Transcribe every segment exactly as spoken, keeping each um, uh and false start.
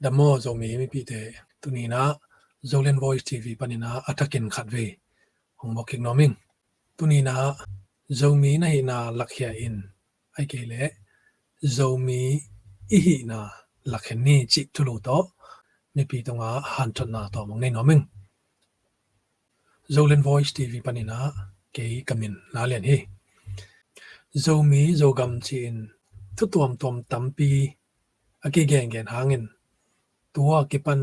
Dam maw Zomi mipite, tuni-in ah Zoland Voice T V panin ah a thakin khatvei hong mawk kik nuam ing. Tuni-in ah Zomi na hihna lakhia in, ahih kei leh Zomi i hihna lakhia ni cih thulu tawh mipi tungah hanthotna tawm hong nei nuam ing. Zoland Voice T V panin ah kei ka min Na Lian hi. Zomi Zogam ci-in thu tuamtuam tampi a kigengen hangin, tua kipan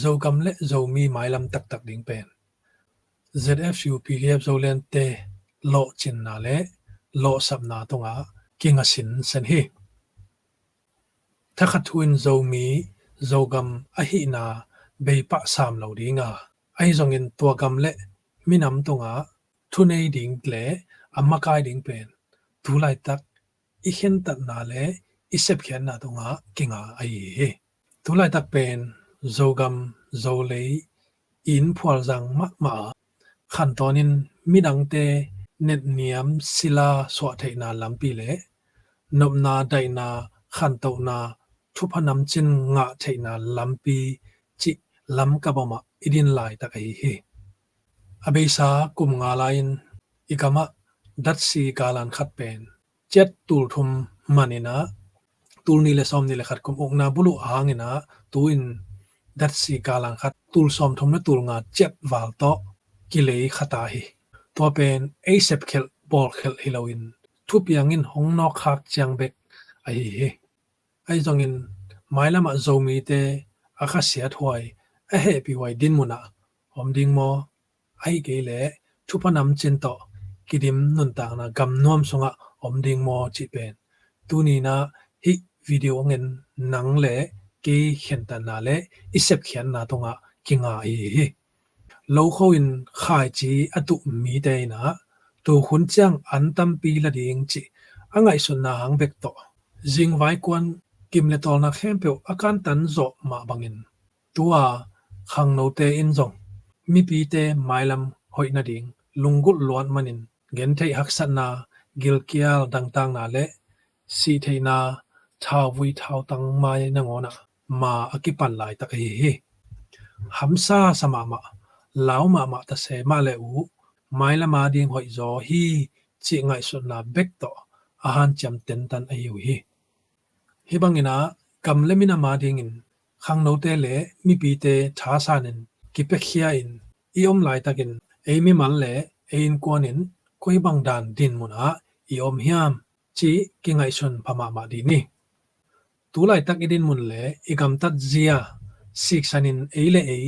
Zogam le Zomi mailam taktak ding pen Z F U P D F Zoland te lawhcinna le lawhsapna tungah kinga sinsen hi. Thakhat thu in Zomi Zogam ahihna beipah sam lo ding a, ahi zongin tua gam le minam tungah thunei ding le a makai ding pen tu laitak i khentatna le i sepkhiatna tungah kinga ahi hi. Tu laitak pen Zogam Zolei in phualzang mahmah a, khantawnin midangte netniam sila suah theihna lampi le nopna, daihna, khantohna, thupha namcin ngah theihna lampi cih lam ka bawmah i din laitak ahi hi. A beisa kum nga lai-in i gamah datsi galan khat pen ciat tul thum manin ah tul nih le sawmnih le khat kum ukna buluh hangin ah tu-in datsi galan khat tul sawmthum le tul nga ciat val tawh kilei kha ta hi. Tua pen ei sepkhelh bawlkhelh hi loin thupiangin hong nawkkhak ciang bek ahi hi. Ahi zongin mailamah Zomite a khasiat huai, a hehpih huai dinmunah om ding maw, ahih kei leh thupha namcin tawh kidim nuntakna gamnuam sungah om ding maw cih pen tuni-in ah hih video a ngen nang le kei khentatna le i sepkhiatna tungah kinga ahi hi. Lokho in khaici a tuh mite in ah tukhun ciang an tampi la ding cih a ngaihsutna hang bek tawh zingvai kuan kim le tawlna khempeuh a kantan zawh mah bangin, tu-a khangnote in zong mipite mailam hoih nading lunggulh luat manin gentheih haksatna, gilkial dangtakna le sihtheihna, thauvui thautang mai nangawnah ma a kipan laitak ahi hi. Hamsa sa mahmah, lau mahmah ta se mah le uh, mailam ading hoihzaw hi cih ngaihsutna bek tawh a hanciam tentan ahi uh hi. Hih bangin ah gam le minam adingin khangnote le mipite thasanin kipiakhia-in i om laitakin ei mimal le ei innkuanin koi bang dan dinmunah i om hiam cih kingaihsun pha mahmah dih ni. Tu laitak i dinmun le i gamtat zia siksanin ei le ei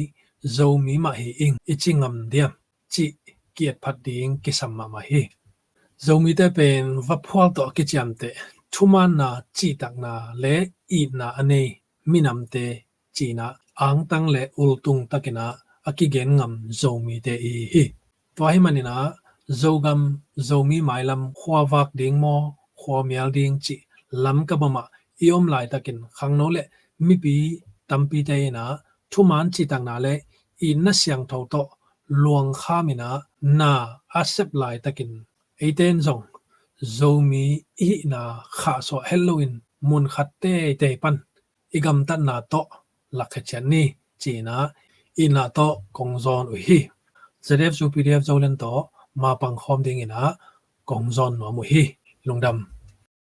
Zomi mah hi ing i ci ngam diam cih ki-etphat ding kisam mahmah hi. Zomite pen vaphual tawh a kiciamteh thumaanna, cihtakna le itna a nei minamte ci-in ah angtang le ultung takin ah a kigen ngam Zomite ihi hi. Tua ahih manin ah Zogam, Zomi mailam, khuavak ding maw, khuamial ding cih lam ka bawmah i om laitakin khangno le mipi tampite in ah thumaan, cihtakna le itna siangtho tawh luangkham in ah na a sep laitakin eite in zong Zomi i hihna khahsuah het loin mun khat teitei pan i gamtatna tawh lakkhe ciat ni ci-in ah itna tawh kong zawn uh hi. Z F U P D F Zoland tawh mapang khawm dingin ah kong zawn nuam uh hi. Lungdam.